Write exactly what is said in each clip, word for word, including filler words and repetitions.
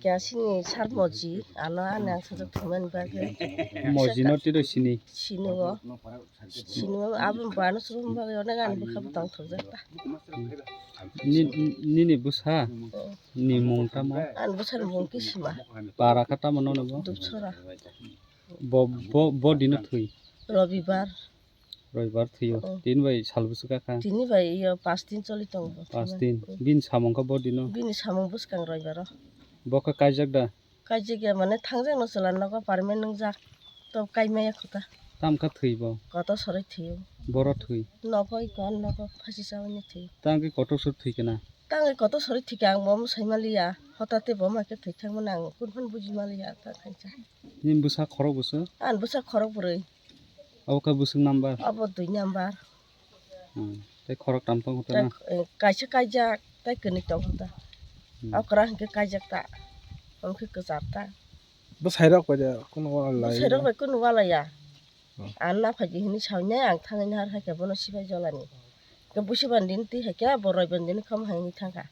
kya sini sar moji, ano ani ang sajak thumani bagwi. Moji no tiro sini. Sini o. Sini o, abo bano suru bagwi onek ani bwkha bwtang thokjak ta. Ni, nini bwsa? Oh. Ni mung tamo? Ani bwsani mung Kisima. Para kha tamo nono bo? Dupsora. Bo, bo, bo dino thwi? Robibar. Robibar thwio. Oh. Tini bai sal bwswk kha? Tini bai iyo pas din choli tongo. Pas din. Mm. Bini samung kha bo dino? Bini samung bwskang Robibar o. Bo kha kaijak da? Kaijak ya mane thangjak no chwla nogo permanent wngjak. To kaimaya kho ta. Tam kha thwi bo? Koto soroi thwio. Boro thwi? Nogo iko nogo phasi chawi ni thwi. Tang khe koto sor thwi kana? Tang khe koto soroi thwi kha ang bo mwsai maliya. Hotate bo ma khe thwi thangmani ang kun phano buji maliya ta khaisa. Nini bwsa khorok bwswk? Ani bwsa khorok bwrwi. Abo khe bwswk number? Abo dui number. Hmm. Tei khorok tam tongo ta na? Tei, eh, kaisa kaijak, tei kwnwi tongo ta. Hmm. Okra hinkhe kaijak ta. Hinkhe kwchar ta. Bwsairok bai de kunu wala lai. Bwsairok bai kunu wala ya. Hmm. Ang naphaidi hinwi sawi nai, ang thangwi nahar hai khe bono sibai jolani. Khe busi bandini twi hai khe bo roi bandini kham hai wngwi thangkha.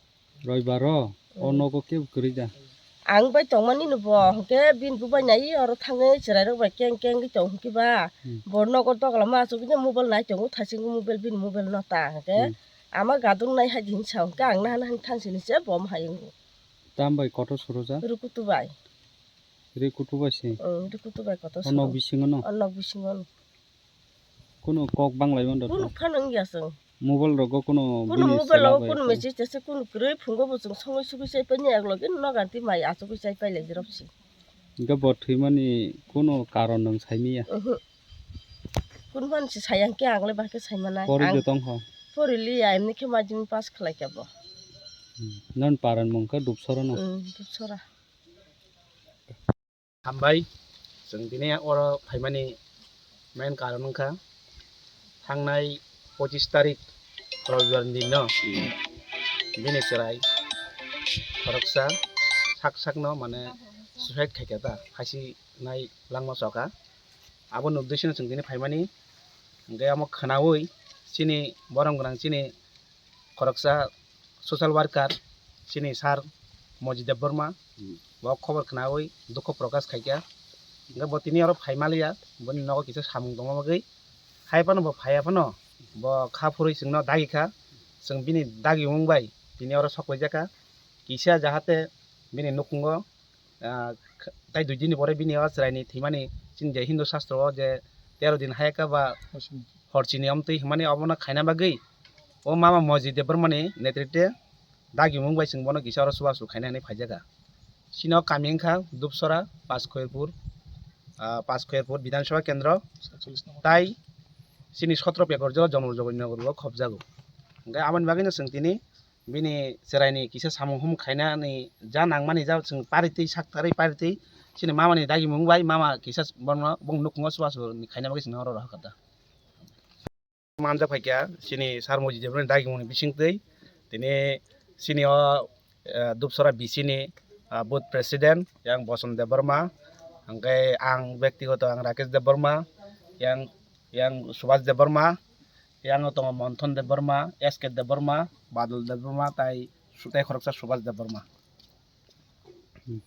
Roibaro o Mm. nogo kebo kwrwi da? Ang bai tongmani no bo, hwnkhe bini bubai nai oro thangwi chwrairok bai keng keng wngwi tong hwnkhe ba, Mm. bo nogo dogla ma achugwi mobile nai tongo, thachingwi mobile, bini mobile no ta hwnkhe Mm. ama gadung nai hai di hinwi sa hwnkhe ang naha naha thang sini se bo ma hai wngo. Tam bai kotor suru ja? Rukutu bai. Rukutu bai se? Mm, Rukutu bai kotor suru. O nok bisingo no? O nok bisingo no. Kunu kok banglai mando Kunu to. Phano wngya chwng. Mobile rogo kunu Kunu bini mobile rogo selabwi kunu tong. Message tese kunu kwrwi phungo bo chwng songwi sugwi chai paini yak logi no ganti mai achugwi chai pai lai jirok si. Hingke bo thwimani kunu karon nwng saimiya. Uhu. Kunu phano si sayang khe ang le bahai khe saimanai. Pori Ang de tong ho. Pori liya emni khe majung pass khlai khe bo. Hmm. Non paran mung khe Dupsora no. Hmm, Dupsora. Hambai, chwng tini oro phaimani main karon wngkha, thangnai pochis tarik robibar ni dino bini chwrai khoroksa sak sakno mane suicide khaikha ta, phasinai langma soka. Aboni uddesyo no chwng tini phaimani, hwnkhe omo khwnaui chini borom gwnang chini khoroksa social worker chini sir Moji Debbarma, Hmm. bo khobor khwnaui dukho prokash khaikha. Hwnkhe bo tini oro phai maliya, boni nogo kisa samung tongma bagwi. Hai phano bo phaiya phano, bo kha phurwi chwngno dagi kha. Chwng bini dagimung bai tini oro sok laijak kha. Kisa jahate bini nukhungo ah, kh-, tai dui din ni pore bini o chwraini thwimani chini je Hindu shastro o je tero din hayaka ba horchini omtwi hwnmani obono khaina bagwi o mama Moji Debbarmani netrite dagimung bai chwng bono kisa oro chubachu khaina hinwi phaijaka. Chini o kami wngkha Dupsora, Paskhoyarpur, ah, Paskhoyarpur Bidhan Sabha Kendro, tai chini sotro Pekor jora Jomol Jogoi Nogor o khobjago. Hwnkhe aboni bagwino chwng tini bini chwraini kisa samung humung khainani ja nangmani ja chwng paritwi saktarwi paritwi chini mamani dagimung bai mama kisa bono bong nukhungo chubachu ni khaina bagwi chwngno oro rohor kha da. Manjak phaikha chini sir Moji Debbarmani dagimungni bisingtwi tini chini o, eh, Dupsora B C ni, ah, booth president yang Boson Debbarma, hwnkhe ang bektigoto ang Rakesh Debbarma, yang, yang Subhas Debbarma, yang tongo Monthon Debbarma, S K Debbarma, Badal Debbarma, tai, tai khoroksa Subhas Debbarma. Hmm.